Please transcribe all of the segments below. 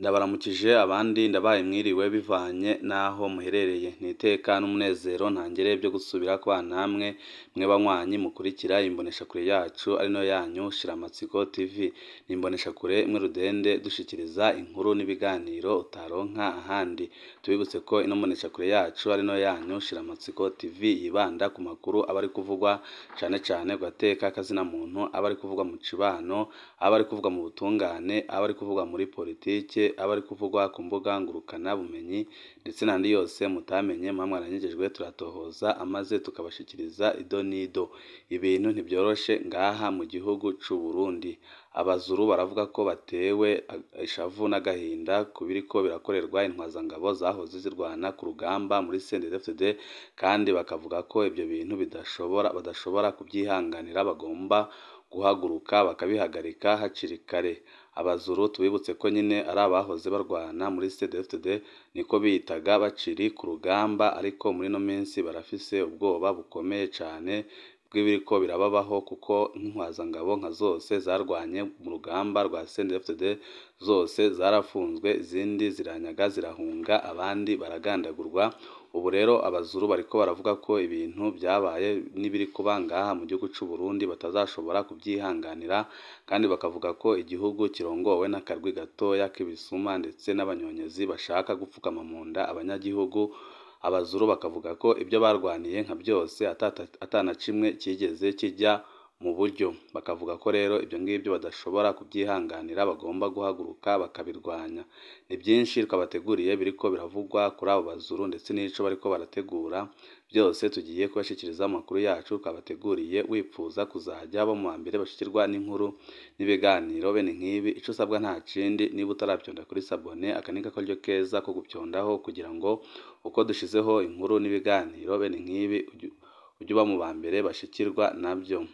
Ndabaramukije abandi ndabaye mwiriwe bivanye n'aho muherereye. Ni iteka n'umunezero ntangere byo gusubira kubana namwe mwe banywanyi mukurikira imboneshakure yacu ari nayo yanyu Shiramatsiko TV. Ni imboneshakure imwe rudende dushikiriza inkuru n'ibiganiro utaronka ahandi. Tubibutse ko ino mboneshakure yacu ari nayo yanyu Shiramatsiko TV yibanda ku makuru aba ari kuvugwa cane cane ku gateka k'azina muntu, aba ari kuvugwa mu cibano, aba ari kuvugwa mu butungane, aba ari kuvugwa muri politike, aba ari kuvugwa ku mbuga ngurukana bumenyi ndetse n'andi yose mutamenye muba mwaranyegejwe turatohoza amaze tukabashikiriza ido n'ido. Ibintu ntibyoroshe ngaha mu gihugu c'u Burundi. Abazuru baravuga ko batewe ishavu n'agahinda ku biriko birakorerwa intwazangabo zahoze zirwana ku rugamba muri CNDD-FDD, kandi bakavuga ko ibyo bintu badashobora kubyihanganira, bagomba guhaguruka bakabihagarika hakiri kare. Abazuru tubibutse ko nyine ari abahoze barwana muri CNDD-FDD, niko biyitaga bakiri ku rugamba, ariko muri ino minsi barafise ubwoba bukomeye cane bw'ibiriko birababaho, kuko nk'intwazangabo nka zose zarwanye mu rugamba rwa CNDD-FDD zose zarafunzwe, izindi ziranyaga zirahunga, abandi baragandagurwa. Ubu rero abazuru bariko baravuga ko ibintu byabaye n'ibiri kuba ngaha mu gihugu c'u Burundi batazashobora kubyihanganira, kandi bakavuga ko igihugu kirongowe n'akarwi gatoya k'ibisuma ndetse n'abanyonyezi bashaka gupfukama mu nda abanyagihugu. Abazuru bakavuga ko ibyo barwaniye nka byose atana kimwe kigeze kijya mu buryo. Bakavuga ko rero ibyo ngibyo badashobora kubyihanganira, bagomba guhaguruka bakabirwanya. Ni byinshi twabateguriye biriko biravugwa kuri abo bazuru ndetse n'ico bariko barategura, byose tugiye kubashikiriza amakuru yacu twabateguriye. Wipfuza kuzajya bo mu wa mbere bashikirwa n'inkuru n'ibiganiro bene nk'ibi, ico usabwa nta kindi, niba utaravyonda kuri sabone, aka ni akaryo keza ko gupyondaho kugira ngo uko dushizeho inkuru n'ibiganiro bene nk'ibi ujye uba mu ba mbere bashikirwa nabyo.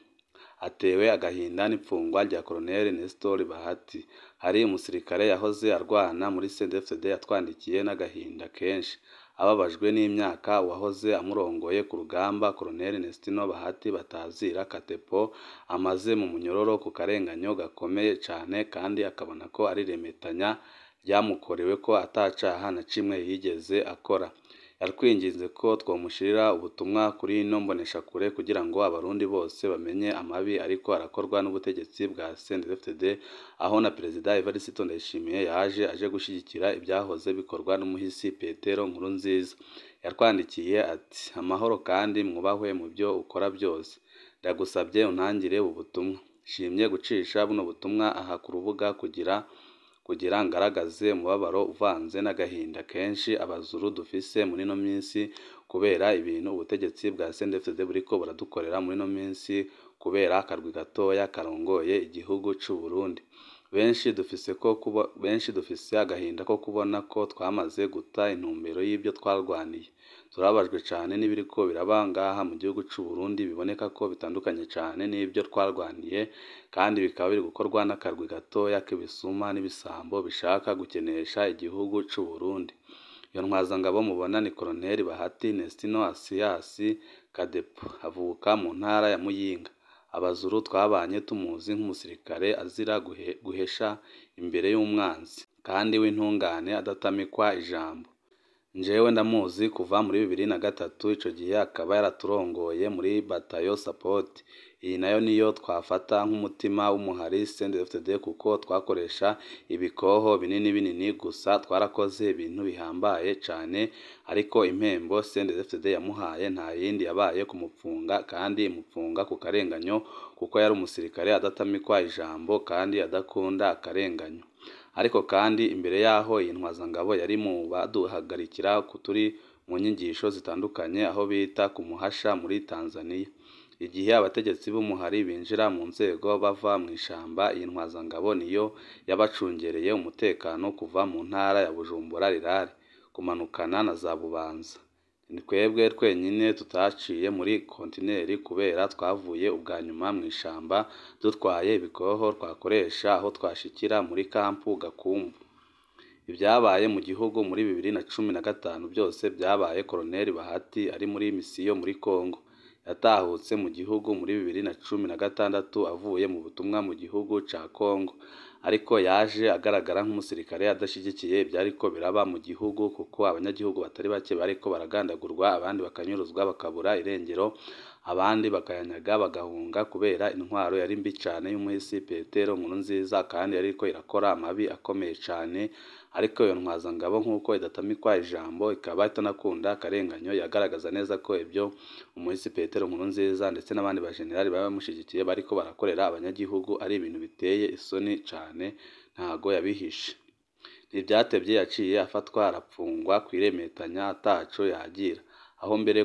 Atewe agahinda n'ipfungwa rya Colonel Nestor Bahati. Hari umusirikare yahoze arwana muri CNDD-FDD yatwandikiye n'agahinda kenshi, ababajwe n'imyaka uwahoze amurongoye ku rugamba Colonel Nestino Bahati batazira Katepo amaze mu munyororo ku karenganyo gakomeye cane, kandi akabona ko ari remetanya ryamukorewe ko atacaha na kimwe yigeze akora. Yatwinginze ko twomushirira ubutumwa kuri ino mboneshakure kugira ngo abarundi bose bamenye amabi ariko arakorwa n'ubutegetsi bwa CNDD-FDD, aho na Perezida Evariste Ndayishimiye yaje aje gushigikira ibyahoze bikorwa n'umuhisi Petero Nkurunziza. Yatwandikiye ati: "Amahoro kandi mwubahwe mu byo ukora byose. Ndagusabye untangire ubu butumwa. Nshimye gucisha buno butumwa aha ku rubuga kugira ngaragaze umubabaro uvanze n'agahinda kenshi abazuru dufise muri ino minsi kubera ibintu ubutegetsi bwa CNDD-FDD buriko buradukorera muri ino minsi kubera akarwi gatoya karongoye igihugu c'u Burundi. Benshi dufise agahinda ko kubona ko twamaze guta intumbero y'ibyo twarwaniye. Turababajwe cane n'ibiriko biraba ngaha mu gihugu c'u Burundi, biboneka ko bitandukanye cane n'ibyo twarwaniye, kandi bikaba biri gukorwa n'akarwi gatoya k'ibisuma n'ibisambo bishaka gukenesha igihugu c'u Burundi. Iyo ntwazangabo mubona ni Colonel Bahati Nestino Asias Kadepo, avuka mu ntara ya Muyinga. Abazuru twabanye tumuzi nk'umusirikare azira guhesha imbere y'umwanzi, kandi w'intungane adatamikwa ijambo. Njewe ndamuzi kuva muri 2003, ico gihe akaba yaraturongoye muri batayo support. Iyi nayo niyo twafata nk'umutima w'umuhari CNDD-FDD, kuko twakoresha ibikoho binini binini gusa, twarakoze ibintu bihambaye cane, ariko impembo CNDD-FDD yamuhaye nta yindi yabaye kumupfunga, kandi imupfunga ku karenganyo, kuko yari umusirikare adatamikwa ijambo kandi adakunda akarenganyo. Ariko kandi imbere yaho iyi ntwazangabo yari mu baduhagarikira turi mu nyigisho zitandukanye aho bita ku Muhasha muri Tanzania. Igihe abategetsi b'umuhari binjira mu nzego bava mw'ishamba, iyi ntwazangabo niyo yabacungereye umutekano kuva mu ntara ya Bujumbura Rirare kumanukana na za Bubanza. Ni twebwe twenyine tutaciye muri kontineri kubera twavuye ubwa nyuma mw'ishamba dutwaye ibikoho twakoresha aho twashikira muri kampu Gakumbu. Ibyabaye mu gihugu muri 2015 byose byabaye Colonel Bahati ari muri misiyo muri Congo. Yatahutse mu gihugu muri 2016 avuye mu butumwa mu gihugu ca Congo. Ariko yaje agaragara nk'umusirikare adashigikiye ivyariko biraba mu gihugu, kuko abanyagihugu batari bake bariko baragandagurwa, abandi bakanyuruzwa bakabura irengero, abandi bakayanyaga bagahunga kubera intwaro yari mbi cane y'umuhisi Petero Nkurunziza, kandi yariko irakora amabi akomeye cane. Ariko iyo ntwazangabo nk'uko idatamikwa ijambo, ikaba itanakunda akarenganyo, yagaragaza neza ko ibyo umuhisi Petero Nkurunziza ndetse n'abandi bajenerali baba bamushigikiye bariko barakorera abanyagihugu ari ibintu biteye isoni cane, ntago yabihishe. Ntivyatevye yaciye afatwa arapfungwa kw'iremetanya ataco yagira, aho mbere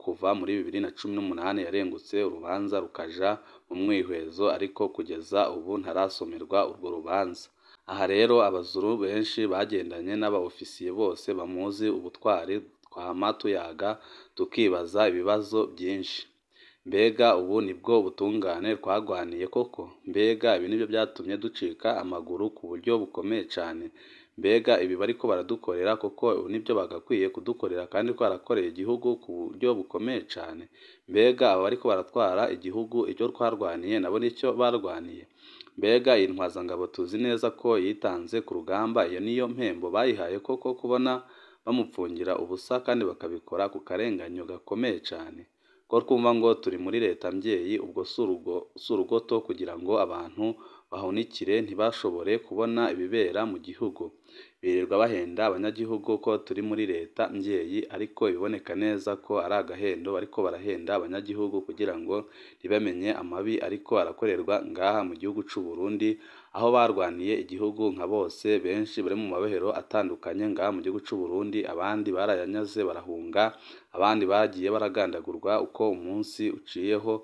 kuva muri 2018 yarengutse urubanza rukaja mu mwihwezo, ariko kugeza ubu ntarasomerwa urwo rubanza. Aha rero abazuru benshi bagendanye n'aba ofisiye bose bamuzi ubutwari, twama tuyaga tukibaza ibibazo byinshi. Mbega ubu nibwo butungane twagwaniye koko? Mbega ibi nibyo byatumye ducika amaguru ku buryo bukomeye cane? Mbega ibi bariko baradukorera koko ubu nibyo bagakwiye kudukorera kandi twarakoreye igihugu ku buryo bukomeye cane? Mbega aba bariko baratwara igihugu icyo twarwaniye nabo nicyo barwaniye? Mbega iyi ntwazangabo tuzi neza ko yitanze ku rugamba, iyo niyo mpembo bayihaye koko kubona bamupfungira ubusa kandi bakabikora ku karenganyo gakomeye cane? Ko twumva ngo turi muri leta mvyeyi, ubwo si urugoto kugira ngo abantu bahunikire ntibashobore kubona ibibera mu gihugu. Birirwa bahenda abanyagihugu ko turi muri leta mvyeyi, ariko ibiboneka neza ko ari agahendo bariko barahenda abanyagihugu kugira ngo ntibamenye amabi ariko arakorerwa ngaha mu gihugu c'u Burundi, aho barwaniye igihugu nka bose, benshi bari mu mabohero atandukanye ngaha mu gihugu c'u Burundi, abandi barayanyaze barahunga, abandi bagiye baragandagurwa uko umunsi uciyeho.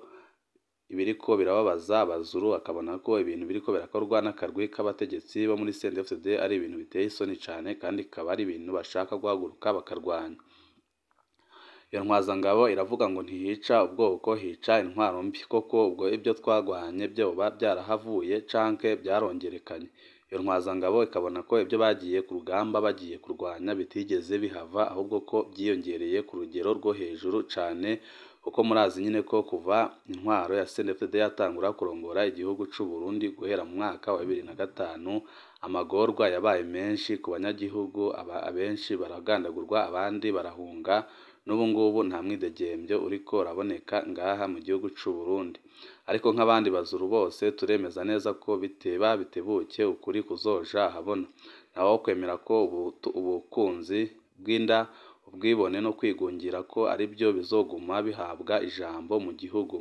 Ibiriko birababaza abazuru akabona ko ibintu biriko birakorwa n'akarwi k'abategetsi bo muri CNDD-FDD ari ibintu biteye isoni cane, kandi ikaba ari ibintu bashaka guhaguruka bakarwanya. Iyo ntwazangabo iravuga ngo ntihica ubwoko, hica intwaro mbi. Koko ubwo ibyo twagwanye byoba byarahavuye canke byarongerekanye? Iyo ntwazangabo ikabona ko ibyo bagiye ku rugamba bagiye kurwanya bitigeze bihava, ahubwo ko byiyongereye ku rugero rwo hejuru cane, kuko murazi nyine ko kuva intwaro ya CNDD-FDD yatangura kurongora igihugu c'u Burundi guhera mu mwaka wa 2005, amagorwa yabaye menshi ku banyagihugu, abenshi baragandagurwa, abandi barahunga. N'ubu ngubu nta mwidegembyo uriko uraboneka ngaha mu gihugu c'u Burundi. Ariko nk'abandi bazuru bose turemeza neza ko biteba bitebuke ukuri kuzoja ahabona. Ntawokwemera ko ubukunzi bw'inda, ubwibone no kwigungira ko aribyo bizoguma bihabwa ijambo mu gihugu.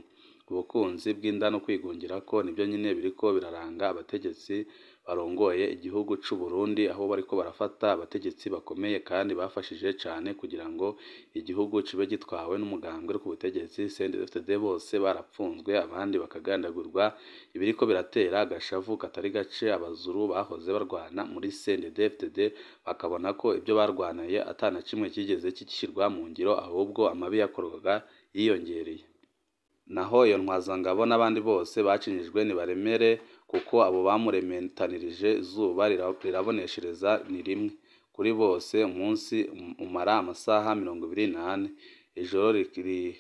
Ubukunzi bw'inda no kwigungira ko nibyo nyine biriko biraranga abategetsi barongoye igihugu c'u Burundi, aho bariko barafata abategetsi bakomeye kandi bafashije cane kugira ngo igihugu cibe gitwawe n'umugambwe uri ku butegetsi CNDD-FDD, bose barapfunzwe abandi bakagandagurwa. Ibiriko biratera agashavu katari gace abazuru bahoze barwana muri CNDD-FDD, bakabona ko ibyo barwanaye ata na kimwe kigeze gishirwa mu ngiro, ahubwo amabi yakorwaga yiyongereye. Naho iyo ntwazangabo n'abandi bose bacinyijwe nibaremere, kuko abo bamuremetanirije izuba riraboneshereza ni rimwe kuri bose, umunsi umara amasaha 24, ijoro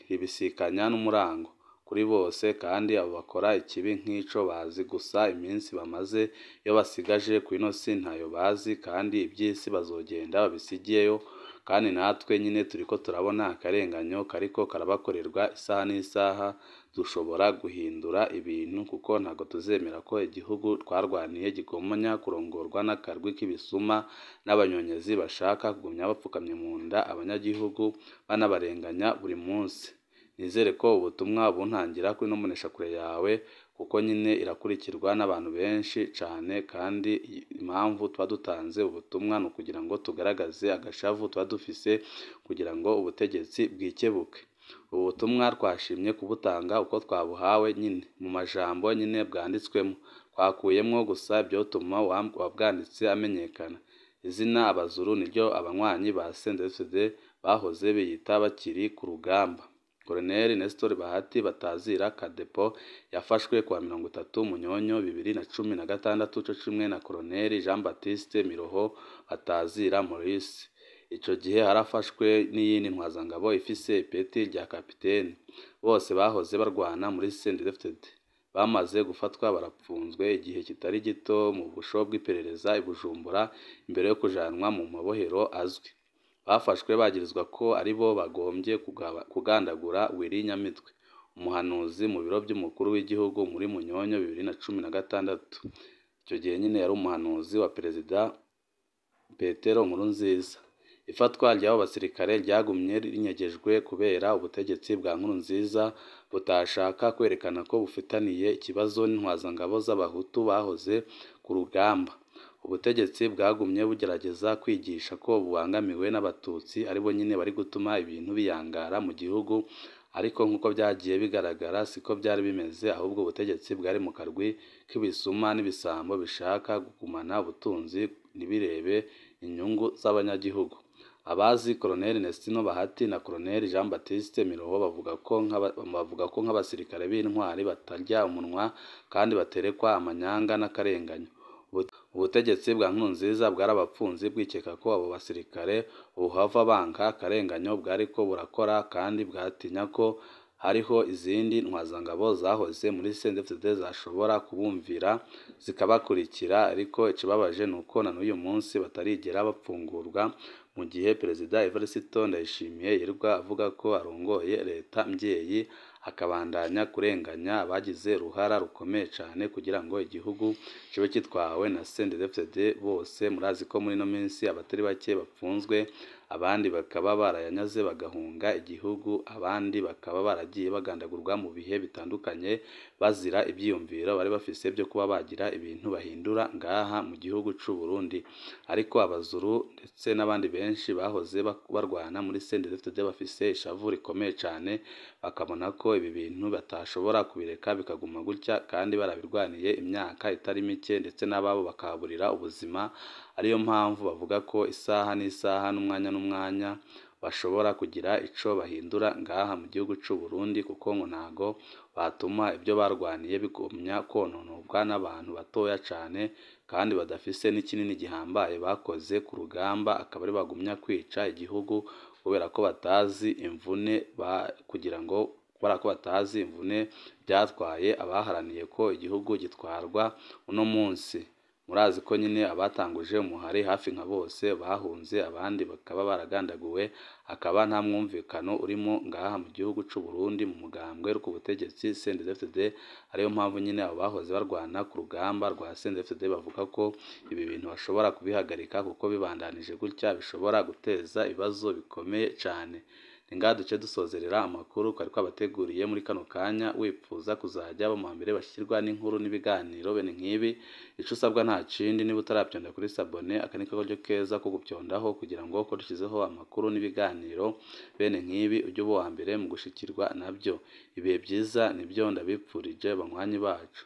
ribisikanya n'umurango kuri bose. Kandi abo bakora ikibi nk'ico bazi gusa iminsi bamaze, iyo basigaje kw'ino si ntayo bazi, kandi ivy'isi bazogenda babisigeyo. Kandi natwe nyine turiko turabona akarenganyo kariko karabakorerwa isaha n'isaha, dushobora guhindura ibintu kuko ntago tuzemera ko igihugu twarwaniye gigumya kurongorwa n'akarwi k'ibisuma n'abanyonyezi bashaka kugumya bapfukamye mu nda abanyagihugu banabarenganya buri munsi. Nizere ko ubutumwa buntangira kuri ino mboneshakure yawe, kuko nyine irakurikirwa n'abantu benshi cane, kandi impamvu tuba dutanze ubutumwa ni ukugira ngo tugaragaze agashavu tuba dufise kugira ngo ubutegetsi bwikebuke. Ubu butumwa twashimye kubutanga uko twabuhawe nyine mu majambo nyine bwanditswemo, twakuyemwo gusa ivyotuma uwabwanditse amenyekana. Izina abazuru niryo abanywanyi ba CNDD-FDD bahoze biyita bakiri ku rugamba. Colonel Nestor Bahati batazira Kadepo yafashwe kuwa 30 Munyonyo 2016 co cimwe na Colonel Jean Baptiste Miroho batazira Maurice. Ico gihe harafashwe n'iyindi ntwazangabo ifise ipeti rya kapitene. Bose bahoze barwana muri CNDD-FDD. Bamaze gufatwa barapfunzwe igihe kitari gito mu busho bw'iperereza i Bujumbura imbere yo kujanwa mu mabohero azwi. Bafashwe bagirizwa ko aribo bagombye kugandagura Willy Nyamitwe, umuhanuzi mu biro by'umukuru w'igihugu muri Munyonyo 2016. Icyo gihe nyine yari umuhanuzi wa Perezida Petero Nkurunziza. Ifatwa ry'abo basirikare ryagumye rinyegejwe kubera ubutegetsi bwa Nkurunziza butashaka kwerekana ko bufitaniye ikibazo n'intwazangabo z'abahutu bahoze ku rugamba. Ubutegetsi bwagumye bugerageza kwigisha ko bubangamiwe n'abatutsi aribo nyine bari gutuma ibintu biyangara mu gihugu, ariko nk'uko byagiye bigaragara siko byari bimeze, ahubwo ubutegetsi bwari mu karwi k'ibisuma n'ibisambo bishaka kugumana ubutunzi ntibirebe inyungu z'abanyagihugu. Abazi Colonel Nestino Bahati na Colonel Jean Baptiste Miroho bavuga ko nk'abasirikare b'intwari batarya umunwa kandi baterekwa amanyanga n'akarenganyo. Ubutegetsi bwa Nkurunziza bwarabapfunze bwikeka ko abo basirikare buhava banka akarenganyo bwariko burakora, kandi bwatinya ko hariho izindi ntwazangabo zahoze muri CNDD-FDD zashobora kubumvira zikabakurikira, ariko ikibabaje ni uko na n'uyu munsi batarigera bapfungurwa, mu gihe Perezida Evariste Ndayishimiye yirirwa avuga ko arongoye leta mvyeyi, akabandanya kurenganya abagize uruhara rukomeye cane kugira ngo igihugu kibe kitwawe na CNDD-FDD. Bose murazi ko muri ino minsi abatari bake bapfunzwe, abandi bakaba barayanyaze bagahunga igihugu, abandi bakaba baragiye bagandagurwa mu bihe bitandukanye bazira ivyiyumviro bari bafise vyo kuba bagira ibintu bahindura ngaha mu gihugu c'u Burundi. Ariko abazuru ndetse n'abandi benshi bahoze barwana muri CNDD-FDD bafise ishavu rikomeye cane, bakabona ko ibi bintu batashobora kubireka bikaguma gutya, kandi barabirwaniye imyaka itari mike ndetse n'ababo bakahaburira ubuzima. Ariyo mpamvu bavuga ko isaha n'isaha n'umwanya n'umwanya bashobora kugira ico bahindura ngaha mu gihugu c'u Burundi, kuko ngo ntago batuma ibyo barwaniye bigumya kononobwa n'abantu batoya cane kandi badafise n'ikinini gihambaye bakoze ku rugamba, akaba ari bagumya kwica igihugu kubera ko batazi imvune kugira ngo kubera ko batazi imvune byatwaye abaharaniye ko igihugu gitwarwa uno munsi. Murazi ko nyine abatanguje umuhari hafi nka bose bahunze, abandi bakaba baragandaguwe, akaba nta mwumvikano urimo ngaha mu gihugu c'u Burundi mu mugambwe ku butegetsi CNDD-FDD. Ariyo mpamvu nyine abo bahoze barwana ku rugamba rwa CNDD-FDD bavuga ko ibi bintu bashobora kubihagarika, kuko bibandanije gutya bishobora guteza ibibazo bikomeye cane. Ni ngaha duce dusozerera amakuru twari twabateguriye muri kano kanya. Wipfuza kuzajya aba mu mbere bashyirwa n'inkuru n'ibiganiro bene nk'ibi, ico usabwa nta kindi, niba utaravyonda kuri sabone, aka ni karyo keza ko gupyondaho kugira ngo ko dushizeho amakuru n'ibiganiro bene nk'ibi ujye uba uwa mbere mu gushikirwa nabyo. Ibihe byiza nibyo ndabipfurije banywanyi bacu.